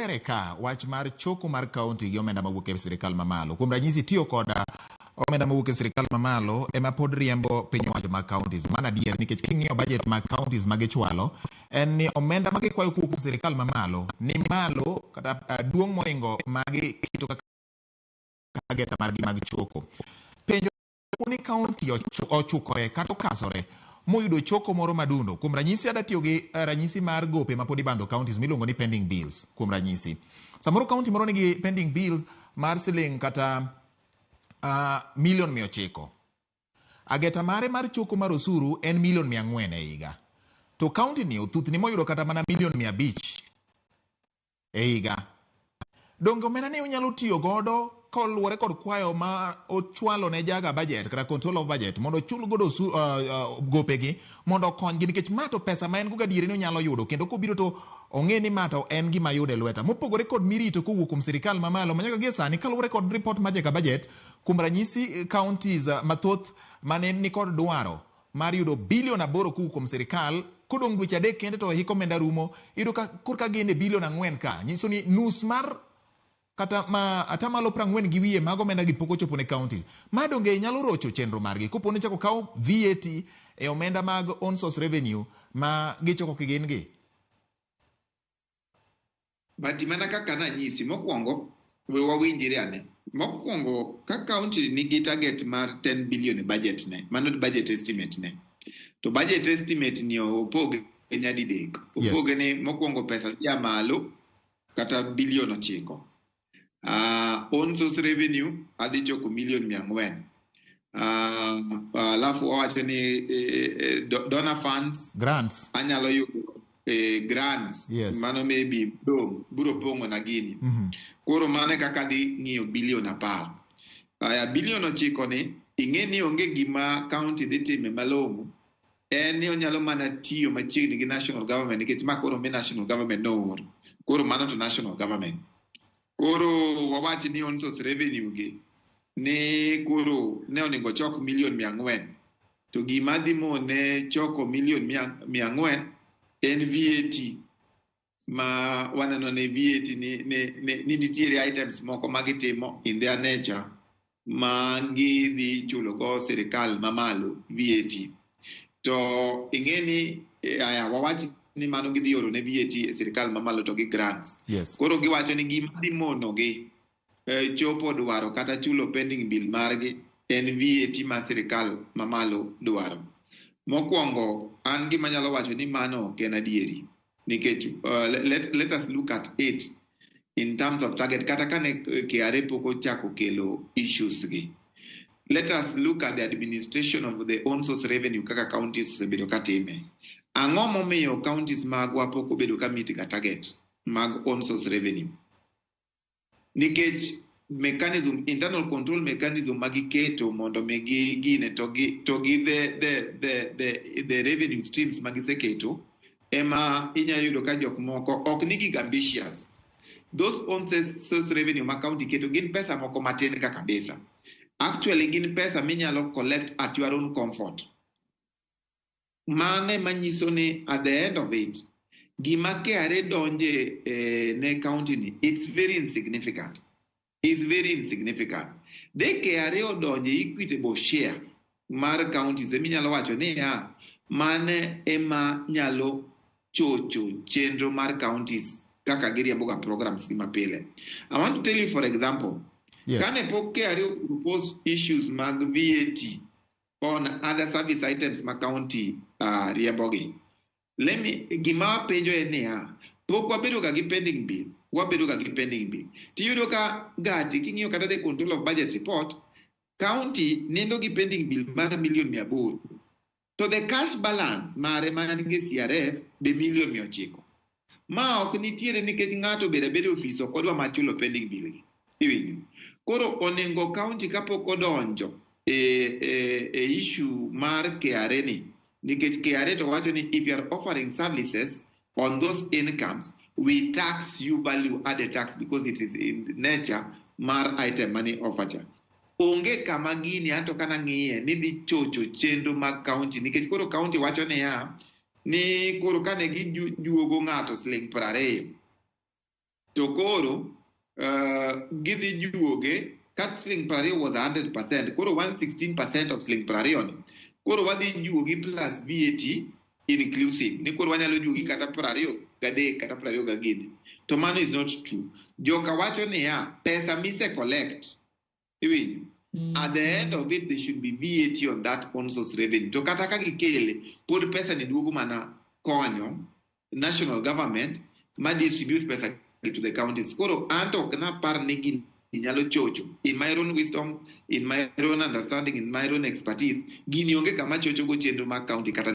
Walere ka wach mar choko mar kaunti gi omenda mawuok e sirikal mamalo. Kuom ranyisi tiyo koda omenda mawuok e sirikal mamalo ema pod riembo piny owacho mag counties. Mano adier nikech king'iyo budget mag counties ma gichwalo en ni omenda ma gikwayo kowuok kuom sirikal mamalo ni malo kata duong' mohingo ma giketo kaka target margi mag choko. Penjo ni kaunti ochukore kata okasore moyudo choko moro madundo. Kuom ranyisi ada tiyo gi ranyisi mar gope ma pod ibandho counties miluongo ni pending bills. Kuom ranyisi, samoro kaunti moro nigi pending bills mar siling kata milion 900. Ageta mare mar choko mar osuru en milion 400 e higa. To kaunti ni othuthni moyudo kata mana milion 500 e higa. Donge omenda ni unyalo tiyo godo koluwore kod kwayo ma ochwalo ne jaga budget kata control of budget mondo ochul godo gopegi mondo okonygi nikech ma to pesa ma en go gadieri ni onyalo yudo kendo kobiro to ong'e ni ma to en gima ayudo e lweta mopogore kod mirito kowuok kuom sirikal mamalo ma nyaka gie sani kaluwore kod report mar jaga budget kuom ranyisi counties mathoth mane nikod dwaro mar yudo bilion 8 kowuok kuom sirikal kodong' dweche 3 kende to hik omenda rumo iyudo ka korka gin e bilion 4 ka nyiso ni nus mar kata ma atamalo 40 gi wiye mag omenda gi pok ochopo ne counties. Ma donge nyalo rocho chenro margi kopo ni chako kaw VAT e omenda mag own source revenue ma gichoko kigin gi? But mana kaka nanyisi mokwongo, we wawinjre ane. Mokwongo, ka county nigi target mar 10 billion e budget ne, mano budget estimate ne. To budget estimate ni opoge nyadidek. Opoge ni mokwongo pesa dhi a malo kata bilion 9. Own source revenue adhi choko milion 400. Alafu wawacho ni donor funds, grants, anyalo yudo grants. Mano maybe dong biro pong'o na gini. Koro mano e kaka adhi ng'iyo bilion 10. Aya, bilion 9 ni ing'e ni onge gima county dhi time malong'o. En ni onyalo mana tiyo machiegni gi national government nikech ma koro mi national government noor. Koro mano to national government. Koro wawach ni own source revenue gi ni koro ne onego chok milion 400. To gima dhi mone choko milion 400 en VAT ma waneno ni VAT ni nitiere items moko ma gitimo in their nature ma gidhi chulo go sirikal mamalo VAT. To ing'e ni aya wawach ni mano gidhi oro ne VAT e sirikal mamalo to gi grants. Koro giwacho ni gima dhi mono gi chopo dwaro kata chulo pending bill margi en VAT ma sirikal mamalo dwaro. Mokwongo an gima anyalo wacho ni mano ok en adieri. Nikech let us look at it in terms of target kata kane KRA pok ochako kelo issues gi. Let us look at the administration of the own source revenue kaka counties osebedo ka time. Ang'o momiyo counties magwa pok obedo ka meet ga target mag own source revenue? Nikech mechanism, internal control mechanism magiketo mondo mi gi gine to gi the revenue streams magiseketo ema inya yudo ka jok moko ok ni gig ambitious. Those own source revenue ma county keto gin pesa moko matin ka kabisa. Actually gin pesa minyalo collect at your own comfort. Mane manyiso ni at the end of it, gima KRA donje ne county ni, it's very insignificant. It's very insignificant. De KRA odonje equitable share mar counties eminyalo wacho niya, mane ema nyalo chocho chenro mar counties kaka giriembo ga programs gi mapile. I want to tell you, for example, kane pok KRA propose issues mag VAT on other service items ma county riembogi. Let me, gima penjo en niya, pok wabedo ga gi pending bill, wabedo ga gi pending bill. Tiyudo ka gati king'iyo kata the control of budget report, county nindo gi pending bill mar milion 800. To the cash balance mare man gi CRF be milion 900. Ma ok nitiere nikech ng'ato obedo abeda e ofis ok odwa mar chulo pending bill gi. Iwinjo? Koro onego county kapok odonjo e issue mar KRA ni, nikech KRA to wacho ni if you are offering services on those incomes, we tax you value added tax because it is in nature mar item mani offer cha. Onge kama gini anto kana ng'iye ni dhi chocho chenro mag county nikech koro county wacho niya ni koro kane gijuogo ng'ato siling 20. To koro gidhi juoge kat siling 20 was 100%, koro 116% of siling 20 ni. Koro wadhi juogi plus VAT inclusive. Ni koro wanyalo juogi kata 23 kata 20 gini. To mano is not true. Joka wacho niya, pesa mise collect, iwinjo? At the end of it, there should be VAT on that own source revenue. To kata ka gikele, pod pesa ni duogo mana konyo national government ma distribute pesa to the counties. Koro anto ok napar ni gini nyalo chocho. In my own wisdom, in my own understanding, in my own expertise, gini onge kama chocho go chenro mag county kata